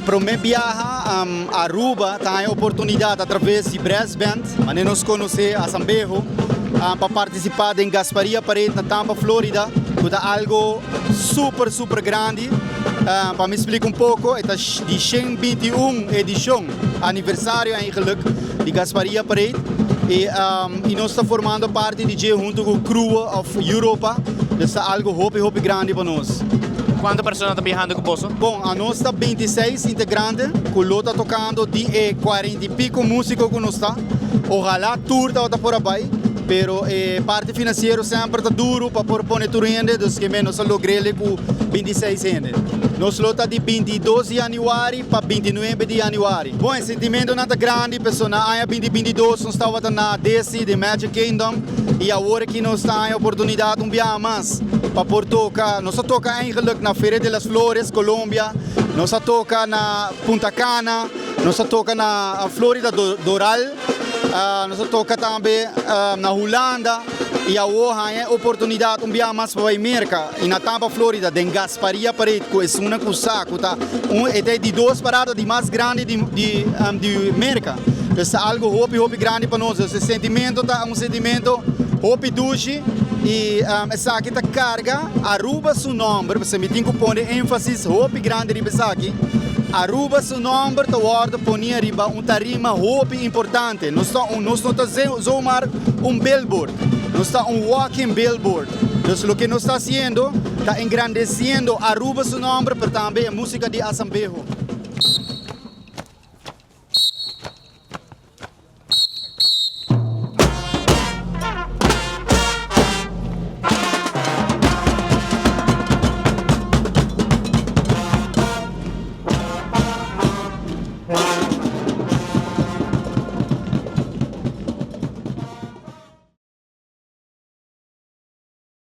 Prome biaha Aruba ta haña oportunidad a traves di Brass Band, manera nos conoce Asambeho, pa participa den Gasparia Parade na Tampa, Florida, cu ta algo super super grandi. Pa mi splica un poco, e ta di 121 edicion, aniversario eigenlijk, di Gasparia Parade y nos ta formando parti di dje hunto cu Crew of Europa, dus ta algo hopi hopi grandi pa nos. Cuanto persona ta biahando cu boso? Bon, anos ta 26 integrante cu lo ta tocando di e 40 y pico musico cu nos ta. Ojalá tur tabata por a bay, pero e parti financiero semper ta duro pa por pone tur hende, dus ke men nos a logrele cu 26 hende. Nos lo ta di 22 di januari pa 29 di januari. Bon, e sentimentonan ta grandi, pasobra na aña 2022 nos tabata na Disney, den Magic Kingdom, y awor aki nos ta haña oportunidad un biaha mas pa por toca. Nos a toca eigenlijk na Feria de las Flores, Colombia, nos a toca na Punta Cana, nos a toca na Florida Doral, nos a toca tambe na Hulanda y awor haña e oportunidad un biaha mas pa bay Merca y na Tampa, Florida, den Gasparia Parade cu esunnan cu sa cu ta un e ta e di dos parada di mas grandi di Merca. Pues ta algo hopi hopi grandi pa nos. E sentimento ta un sentimento hopi dushi y esaki ta carga Aruba su nomber, pasobra mi tin cu pone enfasis hopi grandi riba esaki, Aruba su nomber ta wordo poni ariba un tarima hopi importante. Nos ta un, nos no ta zomaar un billboard, nos ta un walking billboard. Dus loke nos ta haciendo ta engrandeciendo Aruba su nomber, pero tambe e musica di Asambeho.